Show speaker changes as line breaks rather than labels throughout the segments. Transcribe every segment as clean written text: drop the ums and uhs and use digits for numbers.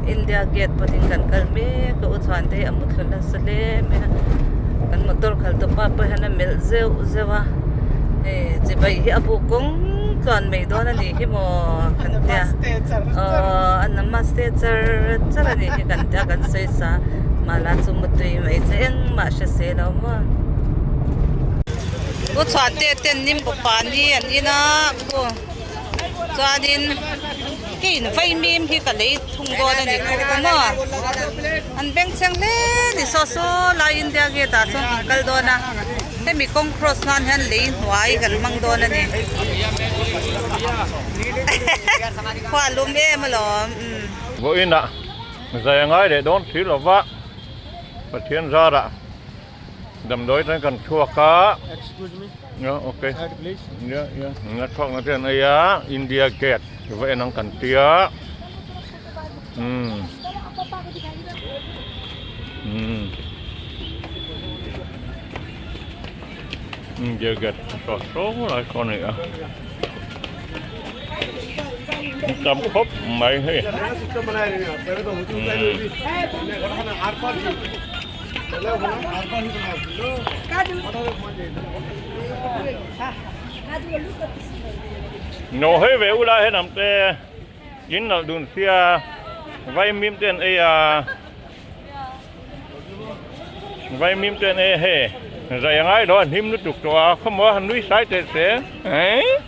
India gate pawhin kan kal mek a u chhuan te hi a muthlu nasa hle mai a kan motor khalh tawh pa pawh hian a melh zeuh zeuh a hei chibai hi a buk kawng tluan mai dawn a nih hi maw kan tia aww a namaste char char a nih hi kan tia kan sawi sa mala chu mutui mai che engmah hre si lo maw u chhuan te ten nimbu pani an in a khu chuanin. Kei in vaimim hi ka lei thung dawn a ni kawk a maw an bengchheng hle ni saw saw lai India gate ah chuan kan kal dawn a hemi kawng cross nan hian lei hnuai kan hmang dawn a ni khua a lum em alawm umm.
Vawiinah zai a ngai leh dawn si lova Pathian zarah Damdawi chuan kan chhuak a.
Excuse me.
Yeah, okay.
Side please.
Yeah, yeah. Nga chhuak na ten ei a India Gate va en ang kan tia. Hmm. Hmm. India Gate so so lai saw ni a. Tam khawp mai hei. Hmm. Nó hơi về u lai hết nằm tê dính nợ đùn xia vay mim tên ấy à vay mim tên ấy he dạy ngay đó him nó trục cho không có hắn núi sai tệ sẽ ấy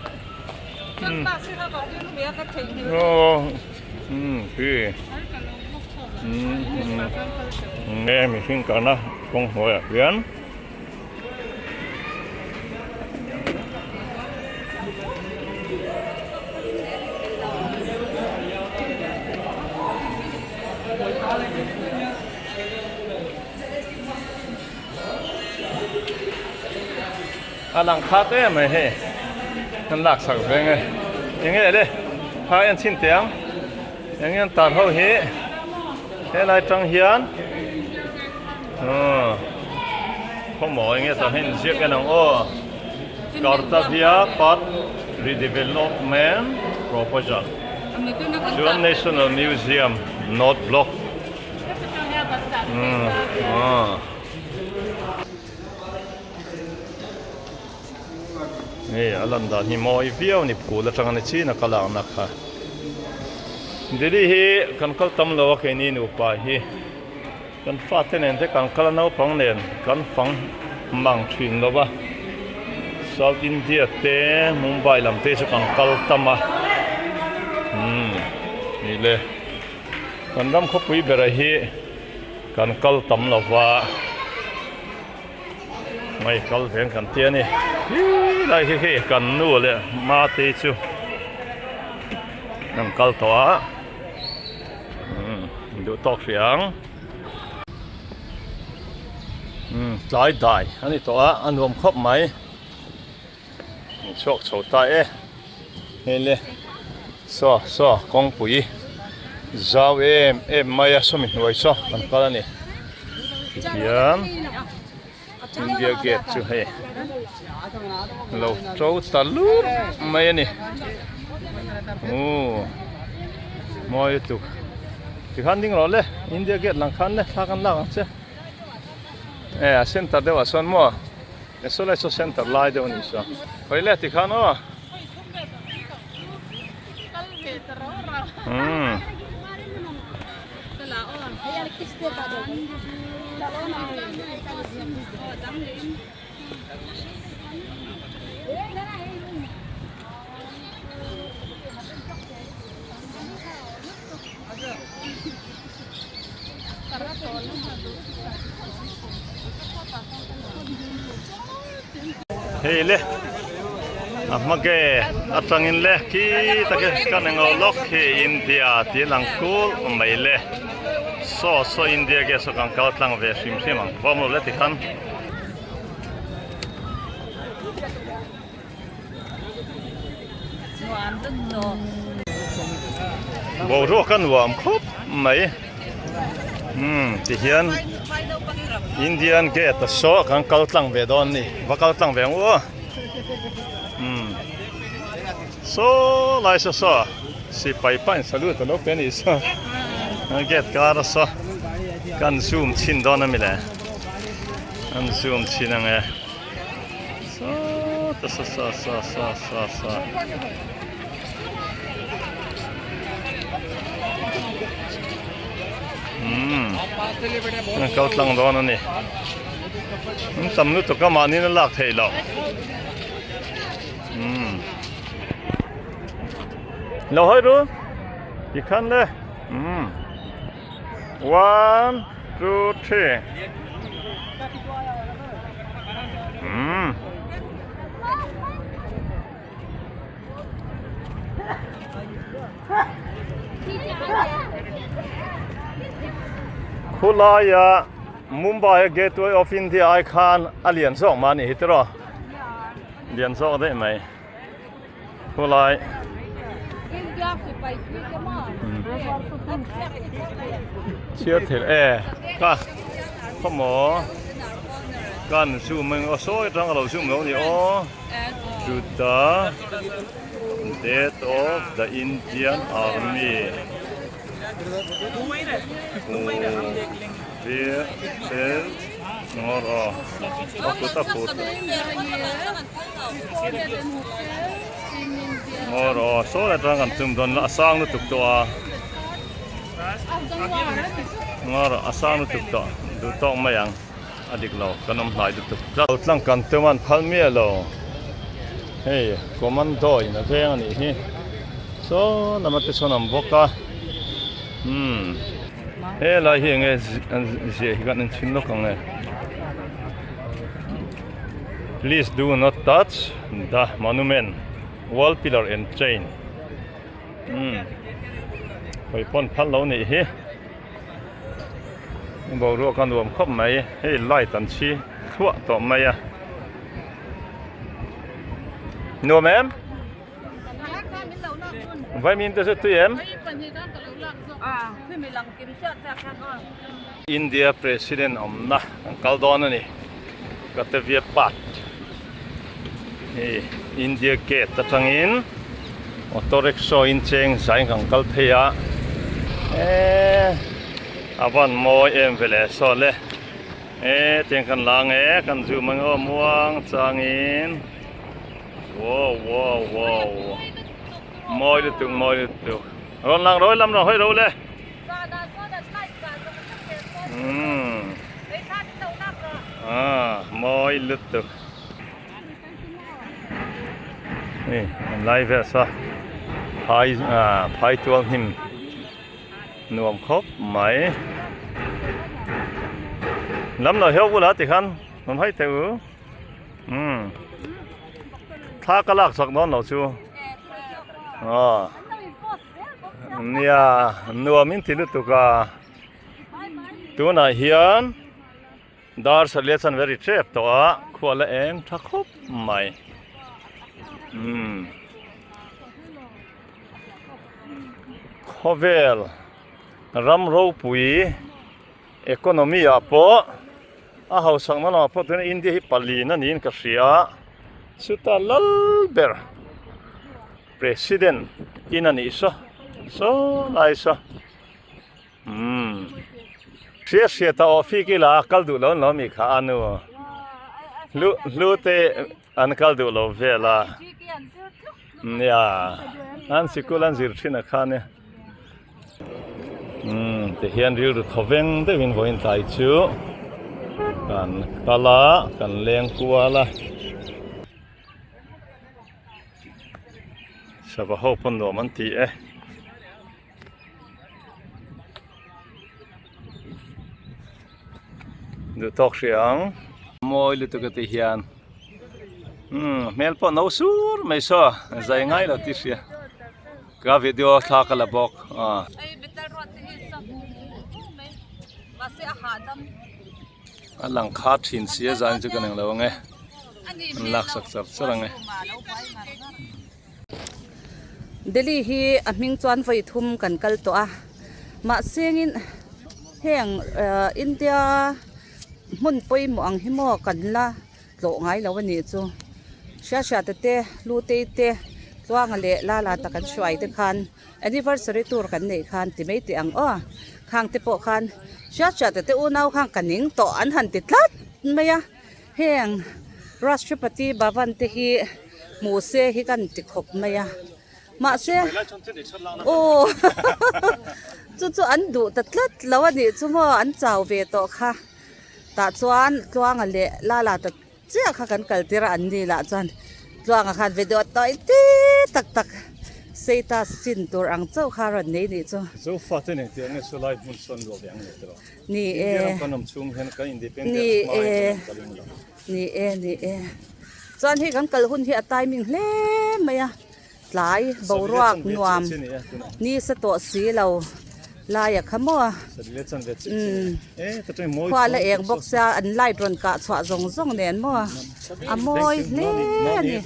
Nge mihring kalna kawng hnuaiah hian a lang khat em mai hei an lak sak veng e enge le phai an chhin teh ang enge an tar ho hi helai tang hian aw khawmaw enge tah hian inziak en ang aw Kartavya Path Redevelopment Proposal chuan National Museum North Block umm aw. Hei a lan dan hi mawi viau a ni phul atanga ni chin a kal ang na kha Delhi hi kan kal tam lo a keini nupa hi kan fate nen te kan kal a naupang nen kan fang mang thin lo va South India te Mumbai lam te chu kan kal tam a umm ni le kan ram khawpui bera hi kan kal tam lo va. Mai kal veng kan tia ni hi lai hi hei kan nu leh ma te chu an kal tawh a umm duh tawk hrih ang umm tlai dai a ni tawh a a nuam khawp mai chhuak chho ta e hei le saw saw kawngpui zau em em mai a sawmi hnuai saw kan kal a ni tihian India gate chu hei lo to ta lut mai a ni aw mawi lutuk tikhan ding rawh le India gate lang khan le thla kan lak ang che e a center deuh ah sawn maw. E saw lai saw center lai deuh a nih saw. Hawi le tikhan aw. Umm. Hei le a hma ge atangin le khi take kan eng aw lawk khi India tih a lang kul mai le saw saw India ge saw kan kal tlang ve hrim hrim ang vawm lo le tikhan. Boruak a nuam khawp mai umm tihian Indian gate a saw kan kal tlang ve dawn a ni va kal tlang ve ang u aw umm saw lai saw saw sipai pain salute a lo pe a nih saw. Gate kar a saw kan zoom chhin dawn a mi le an zoom chhin ang e sawta saw saw saw saw saw saw umm an kal tlang dawn a ni an tam lutuk a mahni in a lak theih loh umm lo hawi ru. Tikhan le umm one two three umm khulaia Mumbai a Gateway of India ai khan a lian zawk mah a nih hi tiraw lian zawk daih mai. Khawlai chhiar thei e ka khawmaw kan zoom ang aw sawi atang a lo zoom lo a ni aw to the death of the Indian army who ngawr aw a kut a kut. Ngawr aw saw lai atang kan tum dawn la a sang lutuk tawh a ngawr a sang lutuk tawh duh tawk mai ang a dik lo kan awm hnai lutuk tlat tlang kan tum an phal miah lo hei commando in a veng a nih hi saw lama te sawn an bawk a umm helai hi enge ziah hi kan enchhin lawk ang e. Please do not touch the monument, wall pillar and chain. Umm hawi pawn phal lo nih hi boruak a nuam khawp mai hei light an chhi thluah tawh mai a nuam em vaimin te chu tui em India President awmna kan kal dawn a ni. Katavia Path hei India Gate atangin auto rickshaw in cheng zain kan kal phei a eee a van mawi em ve leh saw le eee tiang kan la ang e kan zoom ang aw muang changin wow wow wow mawi lutuk mawi lutuk rawn lang rawi lam rawn hawi ro le. Umm ah mawi lutuk hei an lai vel saw phai ah phai tual hnim nuam khawp mai lam lo heuh bulah tikhan rawn hawi teh u umm thla ka lak chak dawn lo chu aw. Nia nuam in ti lutuk a tunah hian dar satliah chuan very tep tawh a khua la eng tha khawp mai umm khawvel ram ropui economy ah pawh a hausak na lamah pawh tuna India hi pali na niin ka hria chuta lal ber. President in a nih saw saw lai saw umm hria hria ta aw fik ila kal duh lo an lo mi kha a nu hlu hlu te an kal duh lo vel a nia an sikul an zir thin a kha nia umm ti hian rilru thaw veng deuhin vawiin tlai chu kan kal a kan leng kual a. Sava ho pawn nuam an ti e. Duh tawk hria ang. Mawi lutuk a ti hian umm hmel pawh no sur mai saw zai ngai lo tih hria ka video thla ka la bawk ah. A lang kha thin si a zan chu ka neng lo ang e an lak sak char char ang e.
Delhi hi a hming chuan vawi thum kan kal tawh a mahsengin heng India hmun pawimawh ang hi maw kan la tlawh ngai lo a nih chu hria hria te te lu tei te tluanga leh lala tak an hruai te khan anniversary tour kan neih khan ti mai teh ang aw. Khang te pawh khan hriat hriat te unau khan ka ning tawh an han ti tlat mai a. Heng Rashtrapati Bhavan te hi hmuh se hi kan ti khawp mai a. Mahse aw chu chu an duh ta tlat lo a nih chu maw an chau ve tawh kha. Tah chuan Tluanga leh Lala ta chiah kha kan kal tir a an ni lah chuan Tluanga khan video tawi ti tak tak status chin tur ang chauh kha a rawn nei nih chu.
Zofa te nen tih ang nge saw lai hmun sawn luah ve ang le tiraw?
Ni e.
India ram kan awm chhung hian kan independence
Ni
hma in
e.
kan awm kal in lo.
Ni e ni e. Chuan hei kan kal hun hi a timing hle mai a. Tlai boruak nuam ni sa tawh si lo lai a kha maw umm khua la eng bawk sia an light rawn kah chhuah zawng zawng nen maw a mawi hle a ni.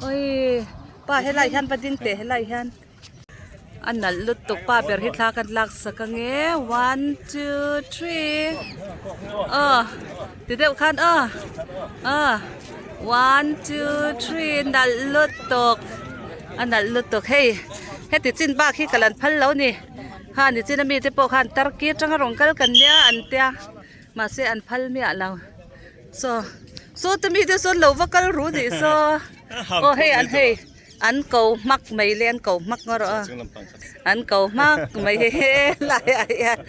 Awii pa helai hian va ding teh helai hian. A nalh lutuk pa ber hi thla kan lak sak ange one two three aw ti deuh khan aw aw one two three nalh lutuk a nalh lutuk hei heti chin bak hi ka lan phal lo ni kha ni chin ami te pawh khan turkey atanga rawn kal kan nia an tia mahse an phal miah lo saw saw te mi te sawn lo va kal ru nih saw aw hei an hei. An ko hmak mai le an ko hmak ngaw rawh a an ko hmak mai he lai ah hian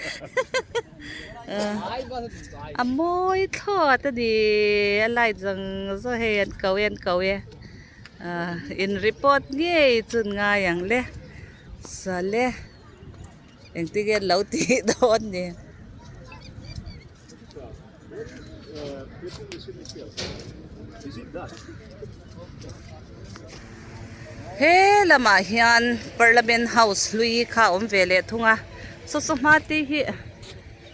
a mawi thlawt a ni a light zawng zawng hei an ko e an ko e in report ngei chu an ngai ang le sale engtin nge an lo tih dawn ni. He lamah hian Parliament House hlui kha a awm ve leh thung a saw saw hma te hi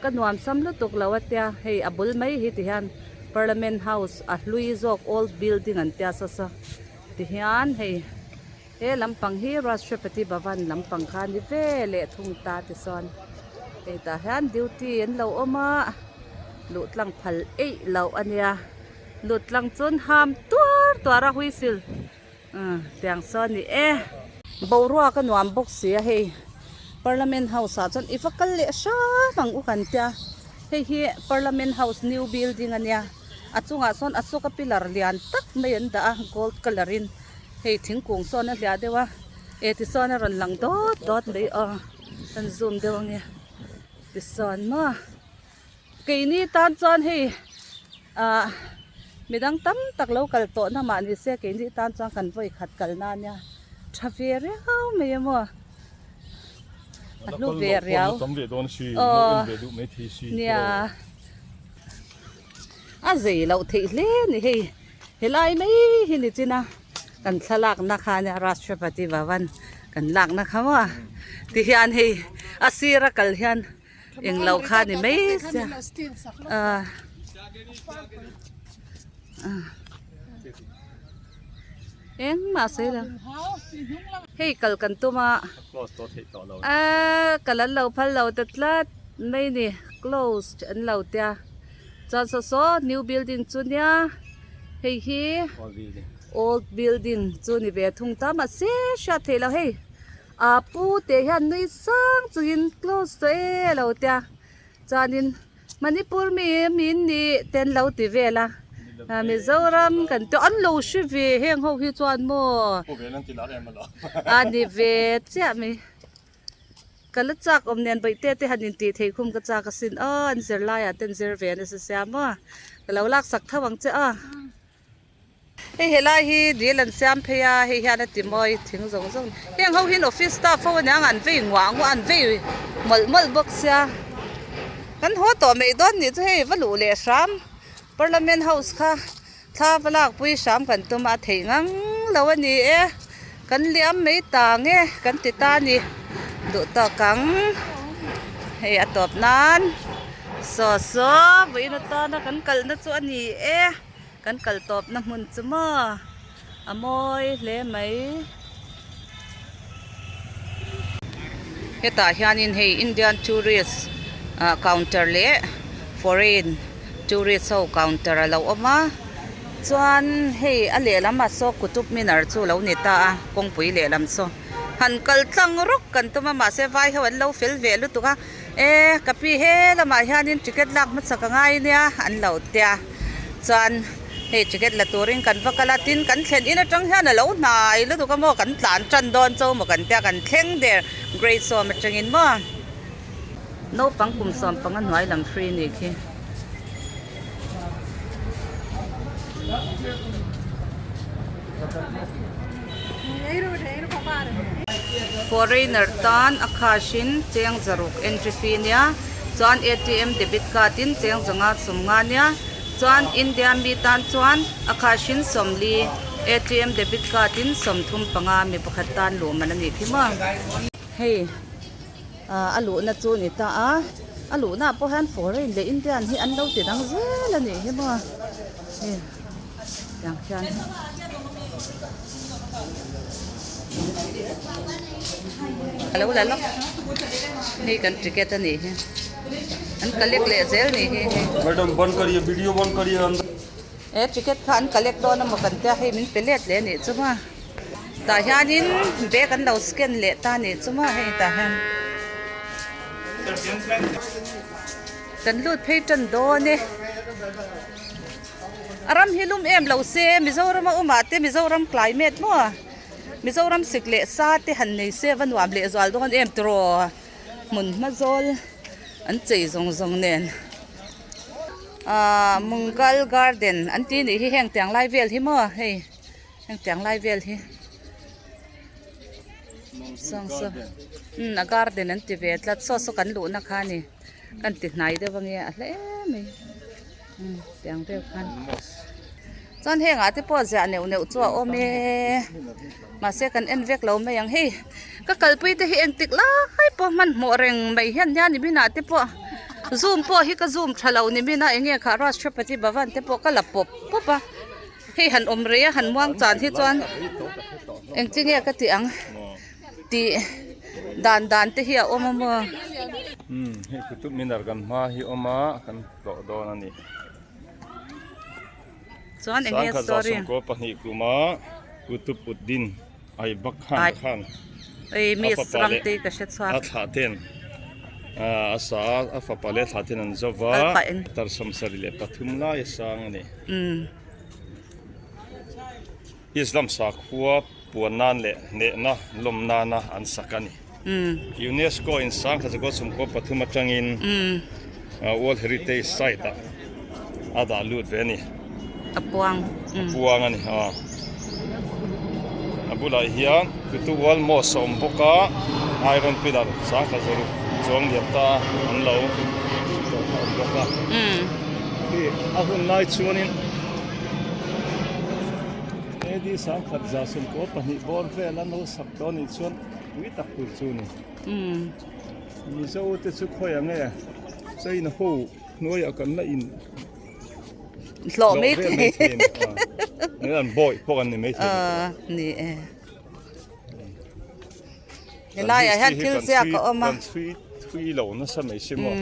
ka nuam sam lutuk lo a tia hei a bul mai hi ti hian Parliament House a hlui zawk old building an tia saw saw ti hian hei he lampang hi Rashtrapati Bhavan lampang kha a ni ve leh thung ta ti sawn hei tah hian duty an lo awm a luh tlang phal eih loh a nia. Lut tlang chuan ham tuar tuar a whistle tiang saw a ni e. Boruak a nuam bawk si a hei Parliament House ah chuan i va kal leh hram ang u kan tia hei hi Parliament House new building a nia a chungah sawn Ashoka pillar lian tak mai an dah a gold colour in hei thingkung sawn a hliah deuh a eh tisawn a rawn lang dawt dawt mai aw kan zoom deuh ange tisawn maw. Keini tan chuan hei ah midang tam tak lo kal tawh na mah ni se keini tan chuan kan vawi khat kal na nia tha ve riau mai a maw a hlu ve riau aw nia a zei loh theih hle a ni hei helai mai hi ni chin a kan thlalak na kha nia Rashtrapati Bhavan kan lak na kha maw tihian hei a sir a kal hian. Englo kha ni mai sia ah ah engmah sawi lo hei kal kan tum a ah kal an lo phal lo ta tlat mai ni closed an lo tia chuan saw saw new building chu nia hei hi old building chu ni ve thung ta mahse hriat theih loh hei. A pu teh hian nui sang chungin close tawh e lo tia chuanin Manipur mi min nih te an lo ti vel a Mizoram kan tih an lo hre ve heng ho hi chuan maw a ni ve chiah mai ka la chak awm nen bawihte te han intih theih khum ka chak asin aw an zirlai ah te an zir ve nasa sia maw ka lo laksak tho ang che aw. Hei helai hi dil an siam phei a hei hian a ti mawi thing zawng zawng heng ho hian office staff ho aniang an vei nguah nguah an vei mawlh mawlh bawk sia kan haw tawh mai dawn nih chu hei va luh leh hram parliament house kha thla va lak pui hram kan tum a a theih ngang lo a ni e kan liam mai ta nge kan ti ta a ni duh tawk ang hei a tawp nan saw saw vawiin atana kan kalna chu a ni e. Kan kal tawpna hmun chu maw a mawi hle mai. Hetah hianin hei Indian tourist ah counter leh foreign tourist ho counter a lo awm a. Chuan hei a lehlam ah saw Qutub Minar chu lo ni ta a kawngpui lehlam saw han kal tlang rawk kan tum a mahse vai ho an lo fel ve lutuk a e ka pi he lamah hianin ticket lak hmasa ka ngai nia an lo tia chuan hei ticket la turin kan va kal a tin kan thlen in atang hian a lo hnai lutuk a maw kan tlan tan dawn cho maw kan tia kan thleng der grade sawm atangin maw. Naupang kum 15 hnuai lam free nih khi. Foreigner tan a cash in cheng zaruk entry fee nia chuan atm debit card in cheng zanga 50 nia chuan India mi tan chuan a cash in 40 atm debit card in 35 mi pakhat tan luh man a nih khi maw hei. Ah a luhna chu ni ta a a luhna ah pawh hian foreign leh Indian hi an lo ti dang zel a nih hi maw hei tiang khian a lo la lawk hei kan ticket a nih hi an collect leh zel a nih hi hei.
Madam ban kariye video ban kariye andar.
He ticket kha an collect dawn a maw kan tia hei min pe let leh a nih chu maw. Tah hianin bag an lo scan leh ta nih chu maw hei tah hian kan lut phei tan dawn e a ram hi lum em lo se Mizoram a awm ah te Mizoram climate maw Mizoram sik leh sa te han nei se va nuam leh zual dawn em tiraw hmun hma zawl an chei zawng zawng nen ahh Mughal garden an tih nih hi heng tiang lai vel hi maw hei. Hengtiang lai vel hi sawng saw umm a garden an ti ve tlat saw saw kan luhna kha a ni kan ti hnai deuh ange a hle mai umm tiang vel khan chuan heng ah te pawh ziah neuh neuh chu a awm e mahse kan en vek lo mai ang hei ka kalpui te hi engtik lai pawh hmanhmawh reng mai hian nia nimin ah te pawh zoom pawh hi ka zoom tha lo nimin a enge kha Rashtrapati Bhavan te pawh ka la pawp pawp a. Hei han awm rei a han muang chan hi chuan engtin nge ka tih ang tih dan dan te hi a awm a maw.
Umm hei Qutub Minar kan hma hi awm a kan tlawh dawn a ni.
Chuan eng nge story.
1922 kuma Qutub Uddin Aibak Khan khan
Ei miss ram te ka hre chhuak.
A thlah ten a sa a fapa leh a thlah ten an zo va tar 73 lai a sang a ni.
Umm.
Islam sakhua puan nan leh hnehna lawm nana an sak a ni. UNESCO in 1993 atangin World Heritage Site ah a dah lut ve a ni.
A puang.
A puang a ni. A bulah hian Kutu World Mosque a awm bawk a, Iron Pillar 1600 chuang liam ta an lo a awm bawk a. Khi a hun lai chuanin AD 1192 bawr vel an lo sak tawh a nih chuan pui tak tur chu a ni. Mizo te chu khawi ang e China ho hnuaiah kan la in
hlawh mai thei
a ni an bawi pawh an ni mai thei
ni e helaiah hian thil ziak a awm a
kan chhui thui lo nasa mai si maw.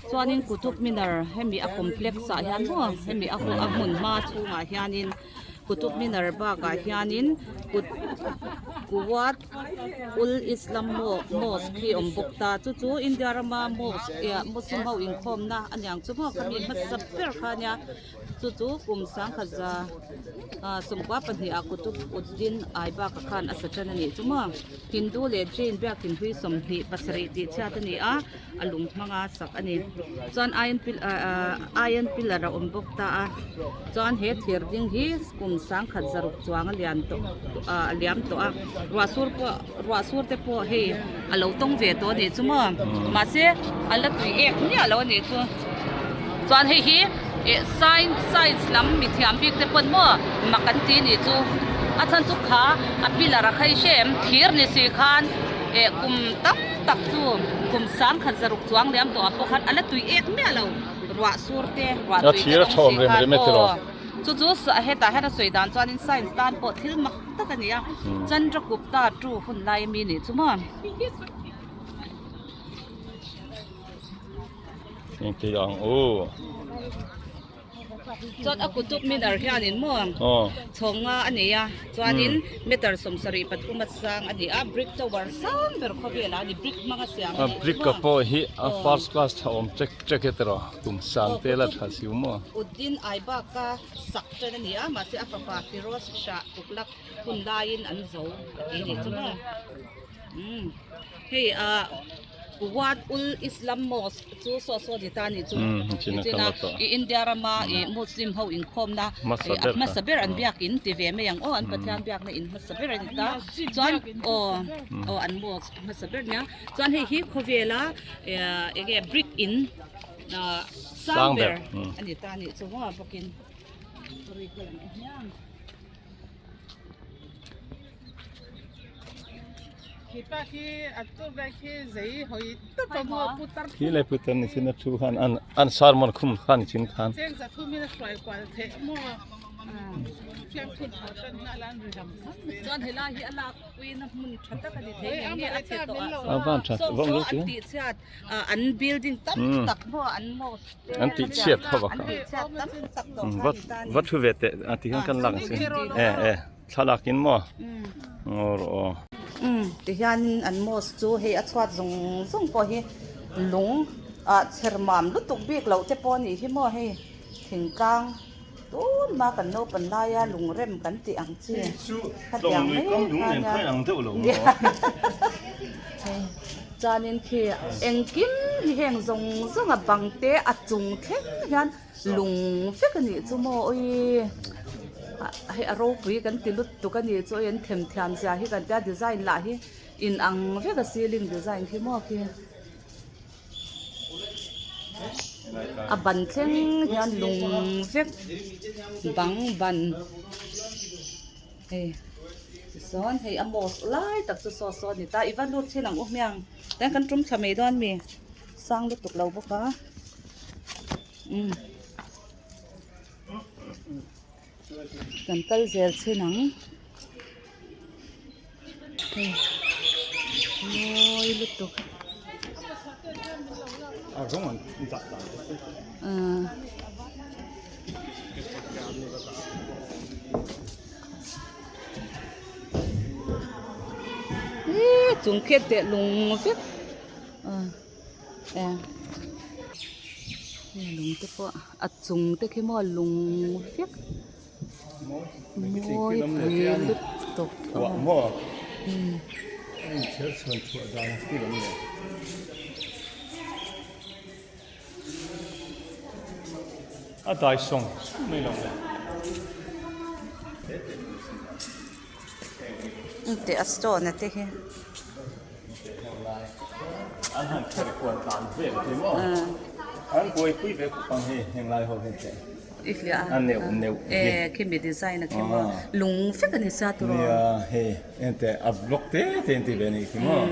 Chuanin Qutub Minar hemi a complex ah hian maw hemi a hmun hma chhungah hianin Qutub Minar bakah hianin kut Quwwat ul Islam mosque hi a awm bawk ta chu chu India rama mosque Muslim ho inkhawmna a niang chu maw khami hmasa ber kha ania. Chu chu kum 1972 ah Qutub Uddin Aibak-a khan a sa tan a nih chu maw. Hindu leh Jain biakin hlui 27 tih chhiat a ni a, a lung hmanga sak a ni. Chuan iron iron pillar a awm bawk ta a, chuan he thir ding hi kum 1600 chuang a lian tawh a liam tawh a, ruah sur pawh ruah sur te pawh hei a lo tawng ve tawh a nih chu maw. Mahse a la tui ek miah lo a nih chu. Chuan hei hi eh science science lam mithiam bik te pawn maw mak an ti nih chu a chhan chu kha a pillar a kha i hre em thir ni si khan eh kum tam tak chu kum 1006 chuang liam tawh ah pawh khan a la tui ek miah lo ruah sur te ruah tui te tawng si khan aw. Chu chu hetah hian a sawi dan chuanin science tan pawh thil mak tak a ni a, Chandragupta two hun lai ami nih chu maw.
Engti ang u.
Chuan a Qutub Minar hianin maw chhawng nga a nei a, chuanin meter 73 a sang a ni a, brick tower sang ber khawvelah a ni, brick hmanga siam a
A
nih chu
brick a
maw.
pawh hi a first class tha awm chek chek e tiraw tum sang te la tha siu maw.
Uddin Aibak-a sak ṭan a ni a, mahse a fapa Firoz Shah Tughlaq hun laiin an zo a ti nih chu maw. Hei ah. Quwwat ul Islam Mosque chu saw saw ni ta ni chu nichina i India rama i Muslim ho inkhawmna i hmasa ber an biak in ti ve mai ang aw an Pathian biakna in hmasa ber a ni ta chuan aw aw an mosque hmasa ber nia chuan hei hi khawvela enge brick in sang ber a ni ta ni chu maw bawkin
Khi le putar ni chin a thu khan an an sermon khum khan ni chin khan. A van tha vang lo chu.
An building tam tak maw an mosque
an tih chhiat ho bawk a va thu ve teh a ti hian kan lak ang che e e thlalak in maw ngaw rawh aw.
Umm ti hianin an mosque chu hei a chhuat zawng zawng pawh hi lung ah chher mam lutuk bik loh te pawh a nih hi maw hei thingtlang tun hma kan naupan laia lung rem kan tih ang chi khatiang mai kha nia chuanin khi engkim hi heng zawng zawng a bang te a chung thleng hian lung vek a nih chu maw awii hei a ropui kan ti lutuk a nih chu awii an themthiam zia hi kan tia design lah hi in ang vek a ceiling design khi maw khi. A ban thleng hian lung vek bang ban hei tichuan hei a mosque lai tak chu saw saw a ni ta i va lut thin ang u hmiang tiang kan tum thla mai dawn mi sang lutuk lo bawk a umm kan kal zel thin ang hei mawi lutuk ah. Ihh chung khian teh lung vek ah eh hei lung te pawh a chung te khi maw lung vek mawi pui lutuk
A dai sawng mai lo le.
Teh a stone a te hi.
An han kher kual dan vel te maw. An buaipui ve khawp ang hei heng lai ho hi te.
I hliah
a. A neuh neuh hi.
E khimi design a khi maw. Lung vek a ni sia turaw.
Nia hei ente a block te te an ti ve a nih khi maw.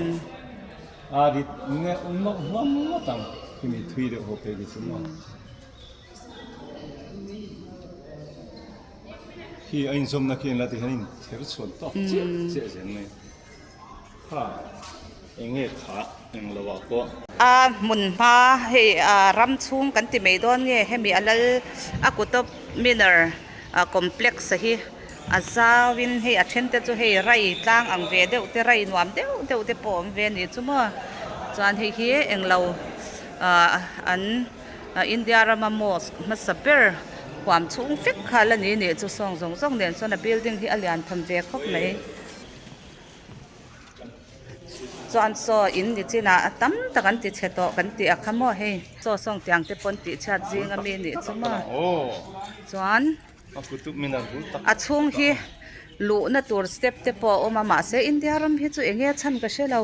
A rit neuh nawk hlawm ngawt ang khimi thui deuh ho phei khi chu maw. Khi a inzawmna khi an la ti hian in kher chhuan tawk chiah chiah zel mai. Kha eng nge kha eng lo ah pawh.
A hmun hma hei a ram chhung kan ti mai dawn nge hemi a lal a Qutub Minar complex a hi a zau in hei a then te chu hei rai tlang ang ve deuh te rai nuam deuh deuh te pawh a awm ve a ni chu maw chuan hei hi englo ah an. India rama mosque hmasa ber huam chhung vek kha la ni nih chu sawng zawng zawng nen chuan a building hi a lian tham ve khawp mai. Chuan saw in ni chinah a tam tak an ti chhe tawh kan tih a kha maw hei saw sawng tiang te pawn tih chhiat zing ami nih chu maw chuan a chhung hi luhna tur step te pawh a awm a mahse India ram hi chu eng nge chhan ka hre lo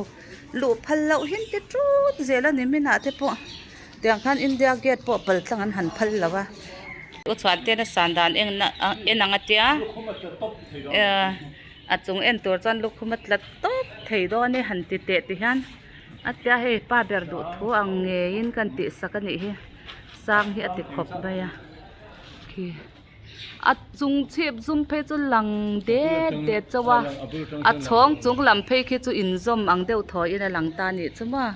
luh phal loh hin ti tut zel a ni minah te pawh. Tiang khan India gate pawh pal tlang an han phal lo a. U chhuan ten a san dan en en ang a tia a chung en tur chuan lukhum a tla tawp thei dawn e han ti teh ti hian a tia hei pa ber duh thu ang ngeiin kan tih sak a nih hi sang hi a ti khawp mai a khi. A chung chhip zum phei chu lang det det chauh a a chhawng chung lam phei khi chu inzawm ang deuh thawiin a lang ta a nih chu maw a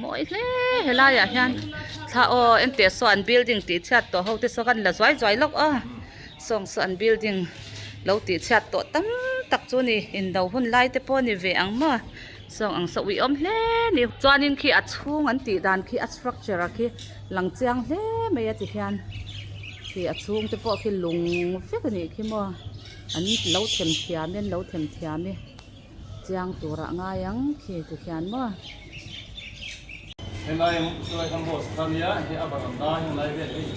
mawi hle helaiah hian thla aw enteh saw an building tih chhiat tawh ho te saw khan la zuai zuai lawk a sawng saw an building lo tih chhiat tawh tam tak chu a ni indo hun lai te pawh a ni ve ang maw sawng ang saw uiawm hle a ni chuanin khi a chhung an tih dan khi a structure ah khi lang chiang hle mai a ti hian khi a chhung te pawh khi lung vek a nih khi maw an lo them thiam in lo them thiam e chiang turah ngai ang khi ti hian maw.
Helai helai kha mosque kha nia hei a varanda heng lai vel hei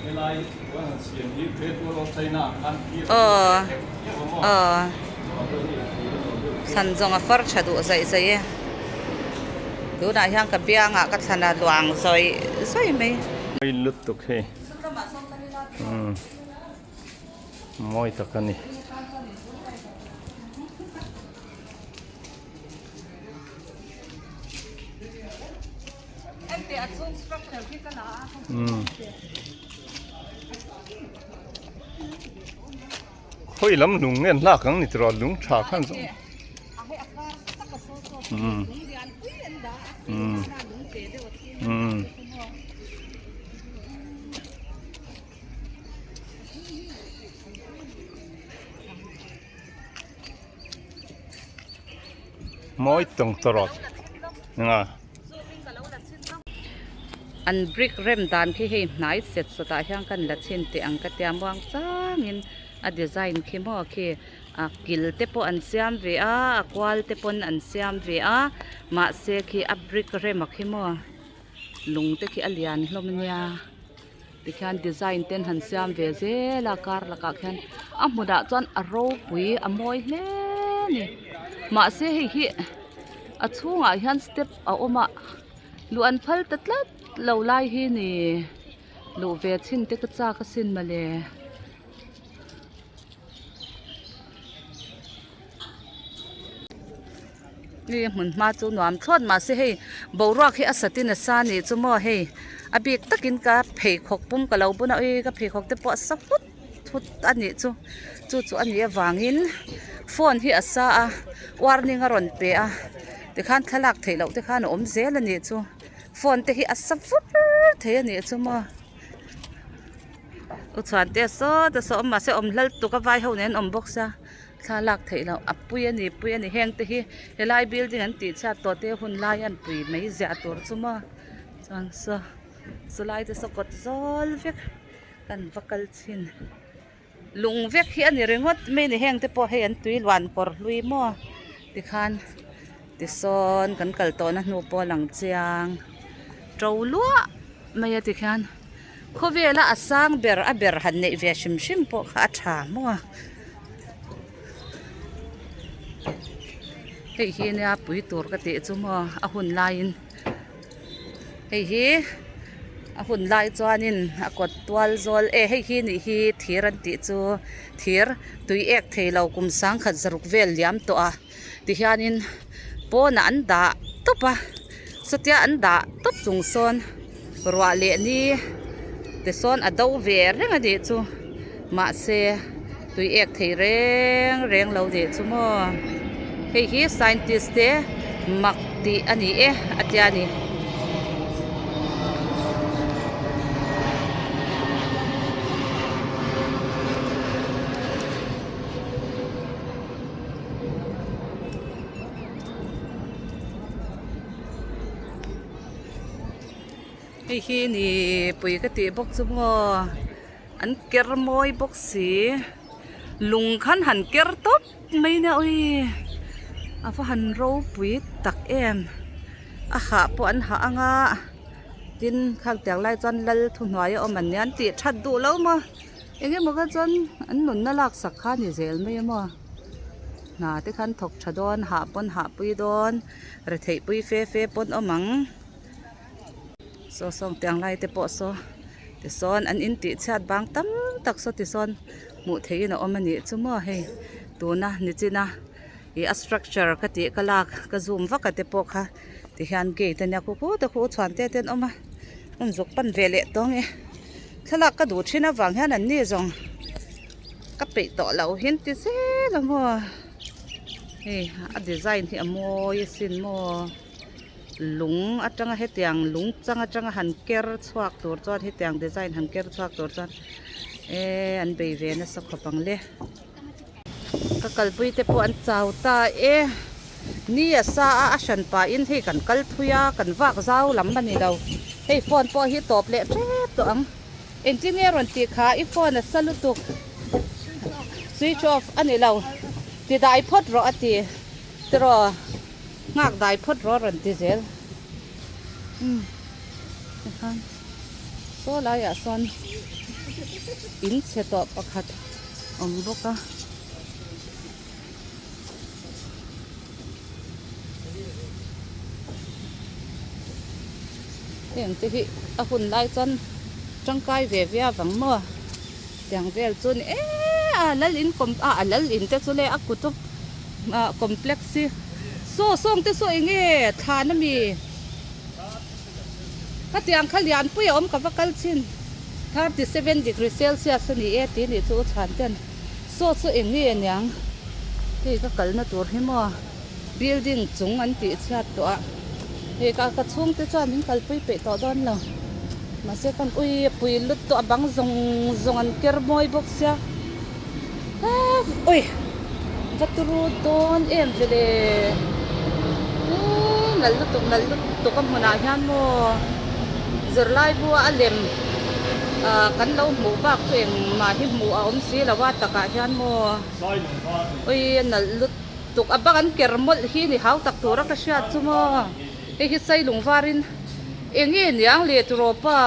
helai an han siam hi Great Wall of China ang khan thir an lo hek hek a maw
Thlan zawng a far tha duh zaih zaih e tunah hian ka biangah ka thlan a luang zawih zawih mai.
Mawi lutuk hei mawi tak a ni. Khawi lam lung nge an hlak ang ni tiraw lung tha khan zawng umm umm umm. Mawi tawng tawrawt nga.
An brick rem dan khi hei hnai set sawtah hian kan la chhin teh ang ka tia muang changin a design khi maw khi a kil te pawh an siam ve a a kual te pawn an siam ve a mahse khi a brick rem a khi maw lung te khi a lian hlawm ania. Tikhian design ten han siam ve zel a kar lakah khian a hmunah chuan a ropui a mawi hle a ni mahse hei hi a chhungah hian step a awm a luh an phal ta tlat lo lai hi ni luh ve chhin te ka chak asin mawle. Hei hmun hma chu nuam thlawt mahse hei boruak hi a satin a sa nih chu maw hei a bik takin ka pheikhawk pum ka lo bun a ui ka pheikhawk te pawh a sa phut phut a nih chu chu chu a nih avangin phone hi a sa a warning a rawn pe a tikhan thlalak theih loh te khan a awm zel a nih chu phone te hi a sa vur thei a nih chu maw. U chhuan te saw te saw awm mahse awm hlal tuk a vai ho nen an awm bawk sia. Thla lak theih loh a pui a ni pui a ni heng te hi helai building an tih chhiat tawh te hun lai an pui mai ziah tur chu maw chuan saw chulai te saw kawt zawl vek kan va kal chhin lung vek hi a ni ringawt mai a ni heng te pawh hei an tui luan kawr hlui maw tikhan tisawn kan kal tawhna hnu pawh a lang chiang to luah mai a tikhian khawvela a sang ber a ber han neih ve hrim hrim pawh kha a tha maw a. Hei hi nia pui tur ka tih chu maw a hun laiin hei hi a hun lai chuanin a kawt tual zawl e hei hi nih hi thir an tih chu thir tui ek thei lo kum sangkhat zaruk vel liam tawh a tihianin pawnah an dah tawp a satia an dah tawp chung sawn ruah leh ni te sawn a do ve reng a nih chu mahse tui ek thei reng reng lo nih chu maw hei hi scientist te mak tih a ni e a tia ni. Hei hi ni pui ka tih bawk chu maw an ker mawi bawk si lung khan han ker tawp mai nia awii a va han ropui tak em a hah pawh an hah ang a tin khang tiang lai chuan lal thuhnuai a awm an nia an tih that duh lo maw. Eng emaw kha chuan an nunna laksak kha a ni zel mai a maw hna te khan thawk tha dawn hah pawn hah pui dawn retheih pui fe fe pawn awm ang saw sawng tiang lai te pawh saw tisawn an in tih chhiat bang tam tak saw tisawn hmuh theihin a awm a nih chu maw hei tuna nichina ih a structure ka tih ka lak ka zoom vak a te pawh kha tihian gate ania khu khu te khu chhuan te te an awm a an zuk pan ve leh tawng e. Thlalak ka duh thin avang hian an ni zawng. Ka peih tawh loh hian ti zel a maw hei a design hi a mawi asin maw lung atanga hetiang lung chang atanga han ker chhuak tur chuan hetiang design han ker chhuak tur chuan eee an bei ve nasa khawp ang le. Ka kalpui te pawh an chau ta e ni a sa a a hran pahin hei kan kal thui a kan vak zau lam a ni lo hei phone pawh hi tawp leh tep tawh ang. Engtin nge rawn tih kha i phone a sa lutuk switch off a ni lo ti dai phawt rawh a ti tiraw nghak dai phawt rawh a rawn ti zel umm tikhan saw laiah sawn in chhe tawh pakhat awm bawk a. Heng te hi a hun lai chuan tangkai ve ve avang maw tiang vel chu ni eee a lal in kawm a a lal in te chu le a kut ah complex hi saw sawng te saw eng nge thlan ami khatiang kha lianpui a awm ka va kal chin 37 degree celsius a ni e tih nih chu u chhan ten. Saw chu eng nge aniang hei ka kalna tur hi maw building chung an tih chhiat tawh a hei ka ka chhungte chuan min kalpui peih tawh dawn lo mahse kan ui a pui lut tawh a bang zawng zawng an ker mawi bawk sia ui va turu dawn em vele eee nalh lutuk nalh lutuk a hmunah hian maw zirlai bu a lem. Ah kan lo hmuh bak chu engmah hi hmuh a awm si lo a takah hian maw ui a nalh lutuk a bang an ker mawlh hi ni hau tak tura ka hriat chu maw hei hi sailung varin eng nge niang leh turaw pa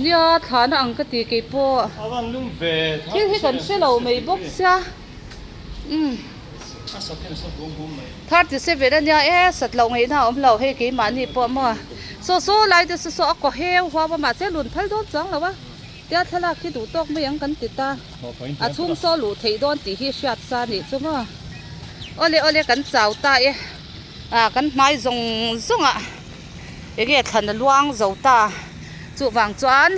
nia thlana ang ka ti keipawh thil hi kan hre lo mai bawk sia umm. 37 a nia e sat loh ngaihna a awm lo hei keimahni pawh maw saw saw lai te saw saw a kaw heu huau a mahse lun phal dawn chuang lo a tia thlalak hi duh tawk mai ang kan ti ta a chhung saw luh theih dawn tih hi hriat sa a nih chu maw awle awle kan chau ta e ah kan hmai zawng zawng ah enge thlan a luang zo ta chuvang chuan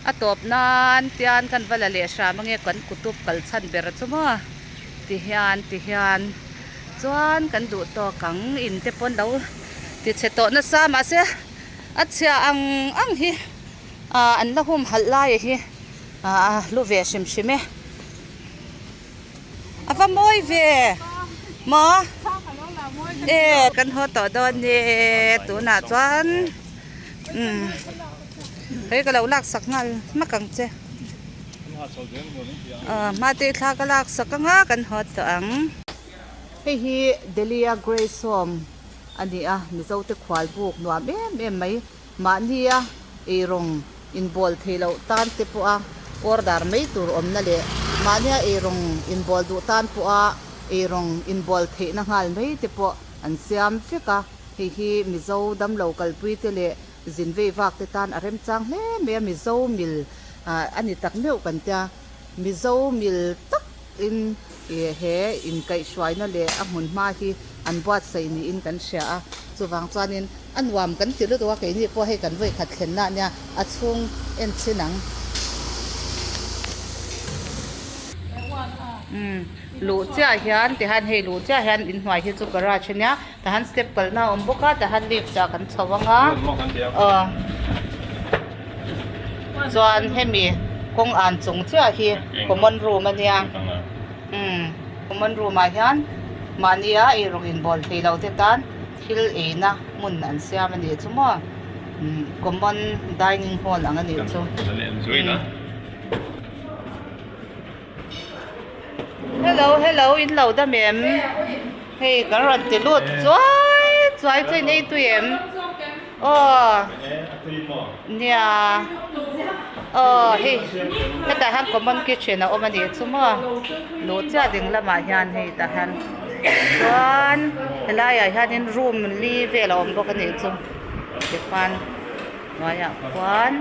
a tawp nan tian kan va la leh hram ange kan kutup kal chhan ber chu maw. Ti hian ti hian chuan kan duh tawk ang in te pawn lo ti chhe tawh nasa mahse a chhia ang ang hi ah an la hum halh lai hi ah hlu ve hrim hrim e a va mawi ve maw e kan haw tawh dawn ni tunah chuan umm hei ka lo laksak nghal hmak ang che. Hmate thla ka lak sak anga kan haw tawh ang. Hei hi Delhi-a Grace Home a ni a, Mizote khual buk nuam em em mai. Mahnia eirawng inbawl thei loh tan te pawha order mai tur awmna leh mahnia eirawng inbawl duh tan pawha eirawng inbawl theihna nghal mai te pawh an siam vek a. Hei hi Mizo damlo kalpui te leh Zin vei vak te tan a remchang hle mai a, Mizo mil a ni tak meuh kan tia, Mizo mil tak in he inkaihhruaina leh a hmun hma hi an buatsaih niin kan hria a, chuvang chuanin a nuam kan ti lutuk a, keini pawh hei kan vawikhat thlenna ania a chhung en chhin ang. Umm luh chiah hian tihian hei luh chiah hian inhnuai hi chu garage ania. Tahan step kalna a awm bawk a tahan lift ah kan chho ang a aw chuan hemi kawng an chung chiah hi common room a nia umm common room ah hian mahnia eirawng inbawl thei lo te tan thil eina hmun an siam a nih chu maw umm common dining hall ang a nih chu. Hello hello in lo dam em hei kan rawn ti lut chuai chuai chu in ei tui em aw nia aw hei hetah hian common kitchen a awm a nih chu maw luh chiah ding lamah hian hei tah hian chuan helaiah hianin room li vel a awm bawk a nih chu tikhuan hnuaiah khuan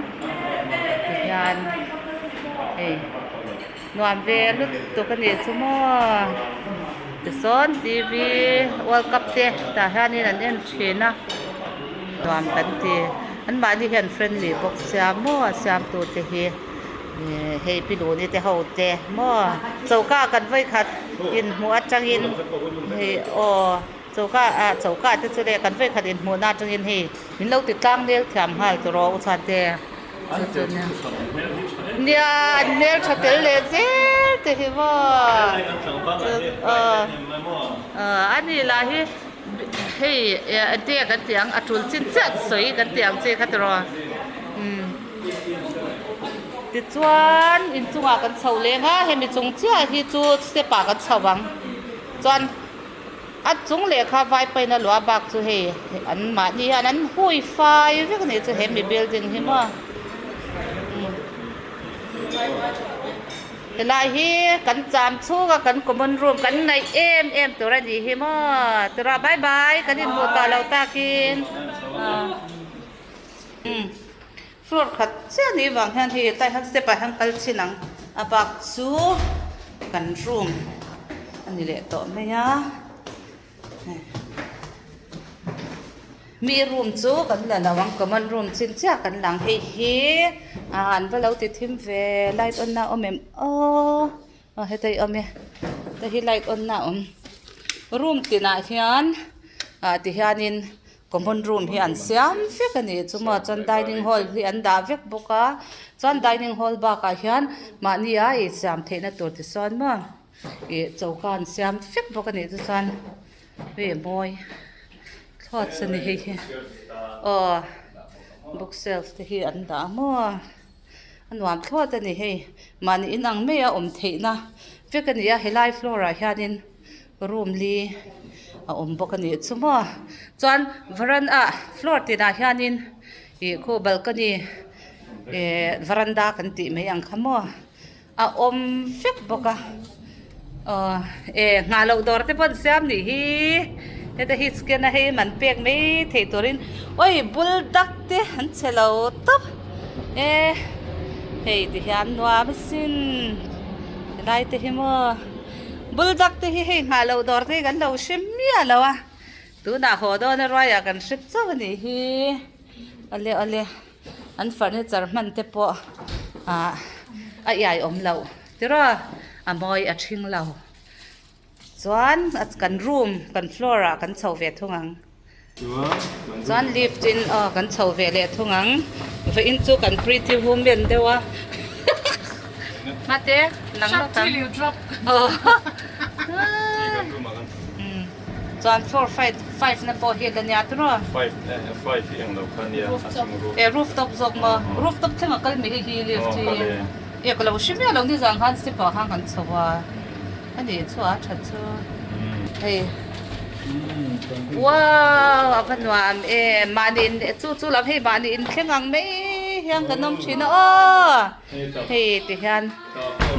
tihian hei nuam ve lutuk a nih chu maw tisawn T V world cup te tah hianin an en thin a nuam kan ti anmahni hian friendly bawk sia maw a siamtu te hi. Hei pi luni te ho te maw choka kan vawikhat inhmuh atangin hei aw choka ah choka te chu le kan vawikhat inhmuhna atangin hei min lo ti tlang nel thiam nghal tur aw u chhuan te chu chu nia nia an hmeltha tel leh zel te hi maw aw a ni lah hi hei enge kan tih ang a tul chin chiah sawi kan tih ang chi kha tiraw umm. Tichuan inchungah kan chho leng a, hemi chung chiah hi chu step ah kan chho ang. Chuan a chung leh kha vai paina luah bak chu hei an mahni hian an hui fai vek a nih chu hemi building hi maw. Helai hi kan cham chhunga kan common room kan ngaih em em tur a nih hi maw. Tura bye bye kan inhmuh tawh lo takin. Floor khat chiah ni vang hian hei hetlai hian step ah hian kal chhin ang a bak chu kan room a ni leh tawh mai a mi room chu kan la lo ang common room chin chiah kan lang hei hi ah an va lo ti thim ve light on na awm em aw aw heta hi awm e heta hi light on na a awm room tinah hian ah ti hianin. Common room hi an siam vek a nih chu maw chuan dining hall hi an dah vek bawk a chuan dining hall bakah hian mahni a ei siam theihna tur ti chuan maw ih choka an siam vek bawk a nih chu chuan hei a mawi thlawt chu a ni hei hi aw book shelf te hi an dah a maw a nuam thlawt a ni hei mahni inang mai a awm theihna vek a ni a helai floor ah hianin. Room li a awm bawk a nih chu maw chuan varanda floor tinah hianin ih khu balcony eh varanda kan tih mai ang kha maw a awm vek bawk a aw eh nghah loh dawr te pawh an siam nih hi heta hi scan a hei man pek mai theih turin awi bul dak te an che lo tawp e hei ti hian nuam asin helai te hi maw. Buldak te hi hei nghah loh dawr te hi kan lo hre miah lo a, tunah haw dawn a ruaiah kan hre chauh a nih hi. Awle awle an furniture hman te pawh ah a iai awm loh tiraw a mawi a thing lo chuan kan room kan floor ah kan chho ve thung ang. Chuan lift in aw kan chho ve leh thung ang vawiin chu kan pretty woman deuh a mate nang lawk ang aw chuan floor five five na pawh hi la nia tiraw e rooftop zawk maw rooftop thleng a kal mai hei hi lift hi e ka lo hre miah lo nizan khan step ah khan kan chho a. A nih chu a tha chu hei wow a va nuam em mahni in chu chu lam hei mahni in thleng ang mai hian kan awm thin a aw hei ti hian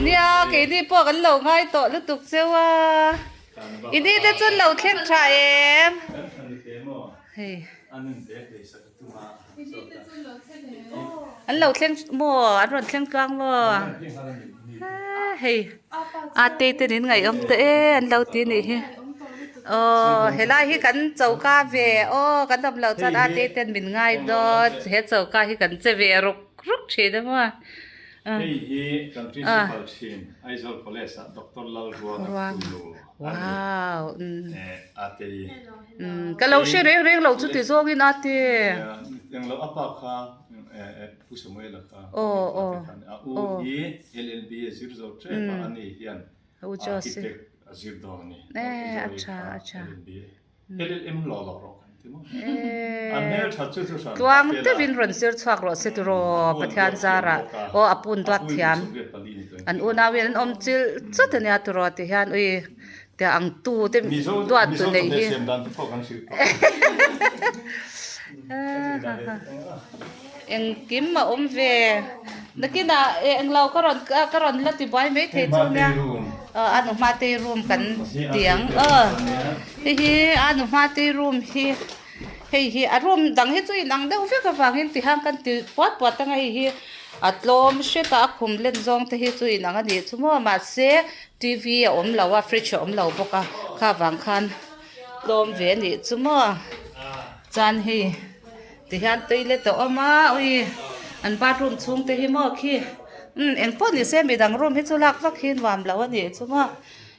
nia keini pawh kan lo ngai tawh lutuk cheu a i ni te chu an lo thleng tha em hei. An lo thleng maw an rawn thleng tluang maw hei a te te nen ngaihawm tawh e an lo ti anih hi aw helai hi kan choka ve aw kan awm loh chuan a te ten min ngai dawn he choka hi kan che ve ruk ruk thin a maw.
Hei hi kan principal thin Aizawl College ah Doctor Lalruanga Tunu a ni a te hi.
Ka lo hre reng reng lo chu ti zawngin a te.
Englo a pa kha Pu Samuela kha a u hi LLB a zir zo tep a ani hian architect a zir dawn a ni.
A tha a tha.
LLM law law rawh kan ti maw? An hmel that chu chu hran
Tluang deuhin rawn zir chhuak rawh se tiraw Pathian zarah aw a pun duat thiam an unau in an awm chilh chut ania tiraw ti hian ui tia ang tu te duat tu neih hi engkim a awm ve nakinah englo ka rawn ka rawn la ti buai maithei chu nia a nu hmatei room kan ti ang aw. Hei hi a nu hmate room hi hei hi a room dang hi chu inang deuh vek avangin ti hian kan ti puat puat anga hei hi a tlawm hret a a khum len zawng te hi chu inang a nih chu maw mahse t v a awm lo a fridge a awm lo bawk a kha vang khan tlawm ve a nih chu maw chuan hei ti hian toilet a awm a ui an bathroom chhung te hi maw khi. Umm engpawh ni se midang room hi chu lak vak hi nuam lo a nih chu maw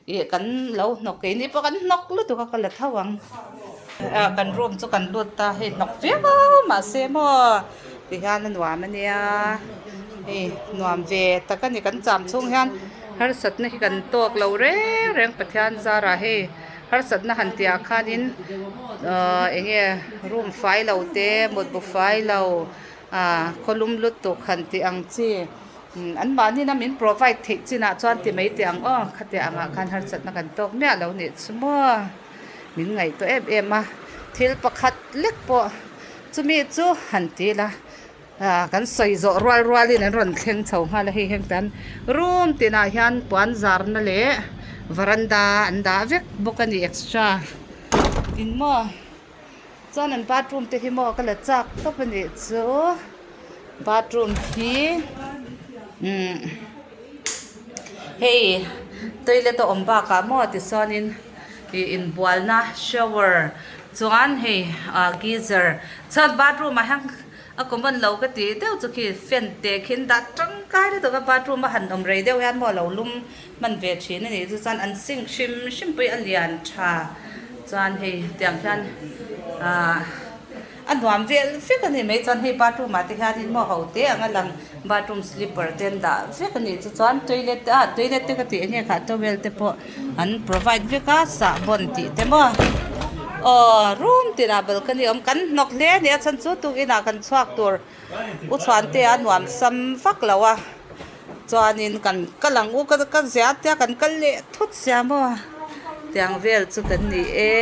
ih kan lo hnawk keini pawh kan hnawk lutuk a ka la tho ang ah kan room chu kan lut ta hei hnawk viau mahse maw ti hian a nuam a nia hei nuam ve tak a ni kan cham chhung hian harsatna hi kan tawk lo reng reng Pathian zarah hei harsatna han tih ah khanin ahh eng nge room fai lo te mutbu fai lo. Ah khawlum lutuk han tih ang chi an mahni na min provide theih chinah chuan ti mai teh ang aw khatiang angah khan harsatna kan tawk miah lo nih chu maw min ngaihtuah em em a thil pakhat lek pawh chumi chu han ti ila ah kan sawi zawh rual rualin an rawn thleng chho nghal a hei heng tan room tinah hian puan zarna leh varanda an dah vek bawk a ni extra in maw. Chuan an bathroom te hi maw ka la chak tawp a nih chu bathroom hi umm hei toilet a awm bakah maw tichuanin ih inbualna shower chuan hei ah geyser chuan bathroom ah hian a common lo ka tih deuh chu khi fan te khi an dah tangkai lutuk a bathroom a han awm rei deuh hian maw a lo lum hman ve thin a nih chu chuan an sink hrim hrim pawh hi a lian tha chuan hei tiang hian ahh a nuam vel vek a ni mai chuan hei bathroom ah te hianin maw ho te ang a lang bathroom slipper te an dah vek a nih chu chuan toilet te ah toilet te ka tih enge khah towel te pawh an provide vek a sahbawn tih te maw aw room tinah balcony a awm kan hnawk hle a ni a chhan chu tukinah kan chhuak tur u chhuan te a nuam sam vak lo a. Chuanin kan kal ang u ka ka zia tia kan kal leh thut sia maw tiang vel chu kan ni e.